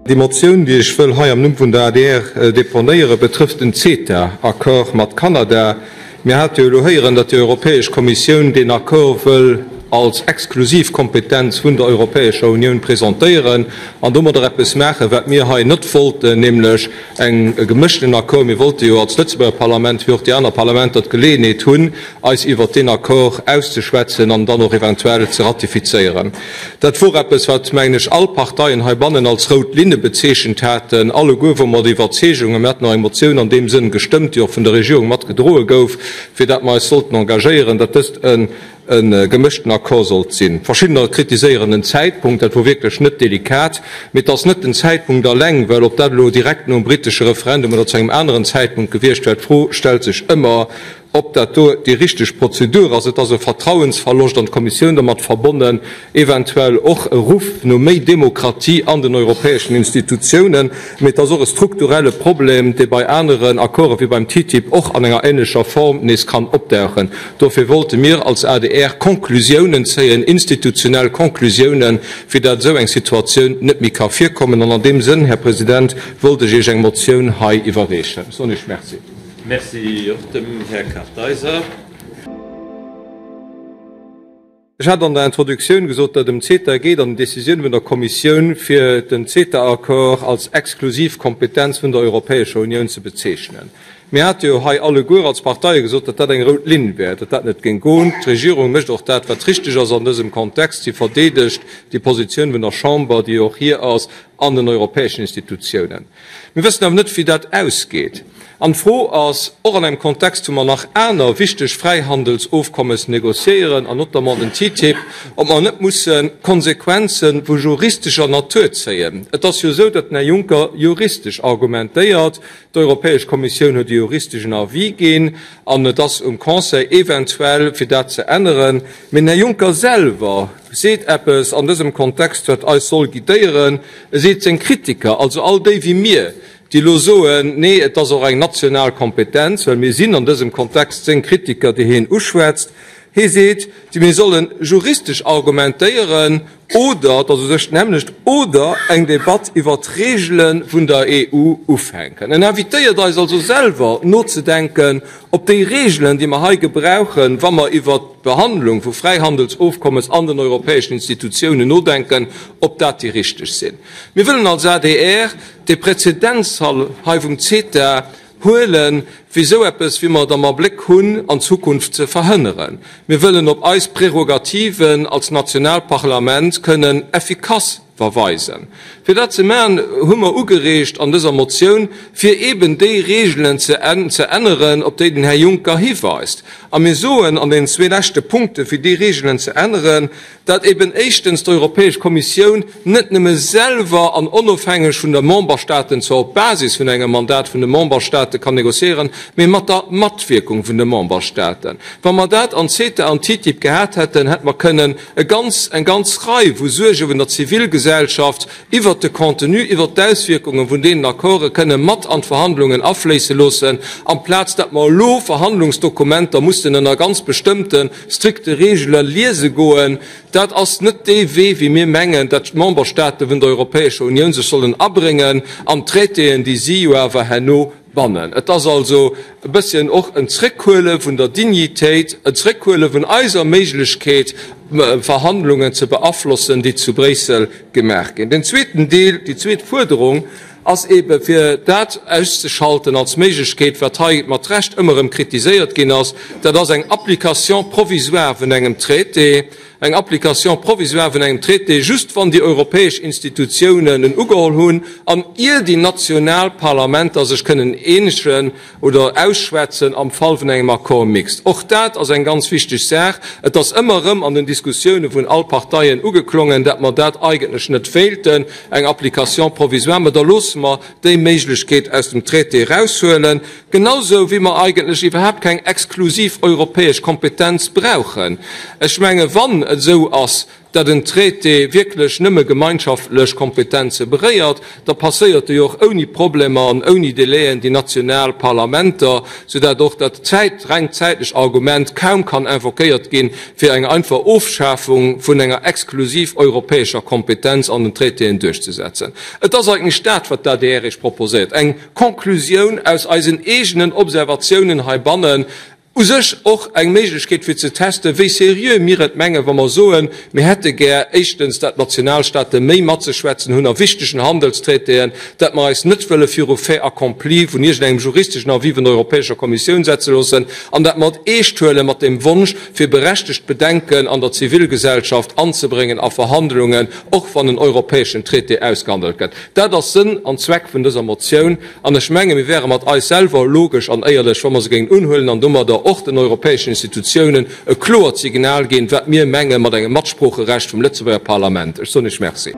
Déi Motioun, déi ech wëll hei am Numm vun der adr deponéieren, betrëfft den CETA-Accord mat Kanada. Mir hate jo elo héieren, datt déi Europäesch Kommissioun deen Accord wëll als exklusiv Kompetenz vun der Europäescher Unioun presentéieren an domadder eppes maachen, wat mir hei net wollten, nämlech e gemëschten Accord. Mir wollte jo als Lëtzebuerger Parlament, wéi och déi aner Parlamenter, d'Geleeënheet hunn, eis iwwert deen Accord auszeschwätzen an dann och eventuell ze ratifizéieren. Dat wor eppes, wat, mengen ech, all Parteien heibannen als rout Linne bezeechent haten. Alleguer wore mer der Iwwerzeegung, a mir haten och eng Motioun an deem Sënn gestëmmt, déi och vun der Regierung mat gedroe gouf, fir dat mer eis sollten engagéieren, datt dëst e gemëschten Accord sollt sinn. Verschiddener kritiséieren den Zäitpunkt, dat wor wierklech net delikat, mee et ass net den Zäitpunkt alleng, well ob dat elo direkt nom brittesche Referendum oder zu engem aneren Zäitpunkt gewiescht wär, d'Fro stellt sech ëmmer, ob dat do déi richteg Prozedur ass. Et ass e Vertrauensverloscht an d'Kommissioun domat verbonnen, eventuell och e Ruff no méi Demokratie an den europäeschen Institutiounen. Mee et ass och e strukturelle Problem, dee bei aneren Accorde wéi beim TTIP och an enger ähnlecher Form nees kann opdauchen. Dofir wollte mir als adr Konklusiounen zéien, institutionell Konklusiounen, fir dat esou eng Situatioun net méi ka virkommen. An an deem Sënn, Här President, wollt ech Iech eng Motioun hei iwwerreechen. Ech soen Iech Merci. Merci och dem Här Kartheiser. Ech hat an der Introduktioun gesot, datt et ëm CETA geet an d'Décisioun vun der Kommissioun, fir den CETA-Accord als exklusiv Kompetenz vun der Europäescher Unioun ze bezeechnen. Mir hate jo hei alleguer als Parteie gesot, datt dat eng rout Linn wär, datt dat net géing goen. D'Regierung mécht och dat, wat richteg ass an dësem Kontext. Si verdeedegt déi Positioun vun der Chamber, déi och hir ass an den europäeschen Institutiounen. Mir wëssen awer net, wéi dat ausgeet. An d'Fro ass, och an engem Kontext, wou mer nach aner wichteg Fräihandelsofkommes négociéieren, an notamment den TTIP, ob mer net musse Konsequenze vu juristescher Natur zéien. Et ass jo esou, datt den Här Juncker juristesch argumentéiert. D'Europäesch Kommissioun huet e juristeschen Avis ginn an et ass um Conseil eventuell, fir dat ze änneren. Mee den Här Juncker selwer seet eppes an dësem Kontext, wat eis soll guidéieren. E seet seng Kritiker, also all déi wéi mir, déi elo soen, nee, et ass och eng national Kompetenz, well mir sinn an dësem Kontext seng Kritiker, déi hien uschwätzt, hie seet, mir solle juristesch argumentéieren oder, et ass u sech d'nämmlecht, oder eng Debatt iwwert d'Regele vun der EU ufänken. En invitéiert eis also selwer nozedenken, ob déi Regelen, déi mer hei gebrauchen, wa mer iwwert d'Behandlung vu Fräihandelsofkommes an den europäeschen Institutiounen nodenken, ob dat déi richteg sinn. Mir wëllen als adr dee Präzedenzfall hei vum CETA huelen, fir esou eppes, wéi mer et am Abléck hunn, an Zukunft ze verhënneren. Mir wëllen op eis Prärogativen als nationaalt Parlament kënnen effikass verweisen. Fir dat ze maachen, hu mer ugereegt an dëser Motioun, fir eeben déi Regeln ze änneren, op déi den Här Juncker hiweist. A mir soen an deenen zwee leschte Punkte, fir déi Regeln ze änneren, datt eben éischtens d'Europäesch Kommissioun net nëmme selwer an onofhängeg vun de Memberstaaten, zwar op Basis vun engem Mandat vun de Memberstaate kann négociéieren, mee mat der Matwierkung vun de Memberstaaten. Wa mer dat an CETA an TTIP gehat hätten, hätte mer kënnen e ganz, eng ganz Rei vu Suerge vun der Zivilgesellschaft iwwert de Contenu, iwwert d'Auswierkunge vun deenen Accorde kënne mat an d'Verhandlungen afléisse loossen, amplaz datt mer elo Verhandlungsdokumenter mussen ënner ganz bestëmmte strikte Regele liese goen. Dat ass net dee Wee, wéi mir mengen, datt d'Memberstaate vun der Europäescher Unioun sech sollen abréngen an d'Traitéen, déi si jo awer herno bannen. Et ass also e bësschen och en Zréckhuele vun der Dignitéit, en Zréckhuele vun eiser Méiglechkeet, Verhandlungen ze beaflossen, déi zu Bréissel gemaach ginn. Den zweeten Deel, déi zweet Fuerderung ass eebe fir dat auszeschalten als Méiglechkeet, wat hei mat Recht ëmmer erëm kritiséiert ginn ass, dat ass eng Application provisoire vun engem Traité, eng Application provisoire vun engem Traité, just wann déi europäesch Institutiounen en ugeholl hunn an ier déi national Parlamenter sech kënnen eenegen oder ausschwätzen am Fall vun engem Accord mixte. Och dat ass eng ganz wichteg Saach. Et ass ëmmer erëm an den Diskussioune vun all Parteien ugeklongen, dat mer dat eigentlech net wéilten, eng Application provisoire. Mä da loosse mer déi Méiglechkeet aus dem Traité eraushuelen, genausou wéi mer eigentlech iwwerhaapt keng exklusiv europäesch Kompetenz brauchen. Ech menge wann. et esou ass, datt en Traité wierklech nëmme gemeinschaftlech Kompetenze beréiert, da passéiert e jo och ouni Problemer an ouni Délaiën déi national Parlamenter, soudatt och dat zäit, reng zäitlech Argument kaum kann invoquéiert ginn, fir eng einfach Ofschafung vun enger exklusiv europäescher Kompetenz an den Traitéen duerchzesetzen. Et ass eigentlech dat, wat d'ADR Iech proposéiert, eng Konklusioun aus eisen eegenen Observatiounen heibannen, U sech och eng Méiglechkeet fir ze testen, wéi seriö mir et mengen, wa mer soen, mir hätte gär éischtens, dat d'Nationalstate méi matzeschwätzen hunn a wichtegen Handelstraitéen, dat mer eis net wëlle viru Fait accompli vun iergendengem juristeschen Avis vun der Europäescher Kommissioun setze loossen an dat mer et eescht huele mat dem Wonsch, fir berechtegt Bedenken an der Zivilgesellschaft anzebréngen a Verhandlungen, och wann en europäeschen Traité ausgehandelt gëtt. Dat ass Sënn an Zweck vun dëser Motioun. An ech menge mir wäre mat eis selwer logesch an éierlech, wa mer se géingen unhuelen an domadder och den europäeschen Institutiounen e kloert Signal ginn, wat mir menge mat engem Matsproocherecht vum Lëtzebuerger Parlament. Ech soen Iech Merci.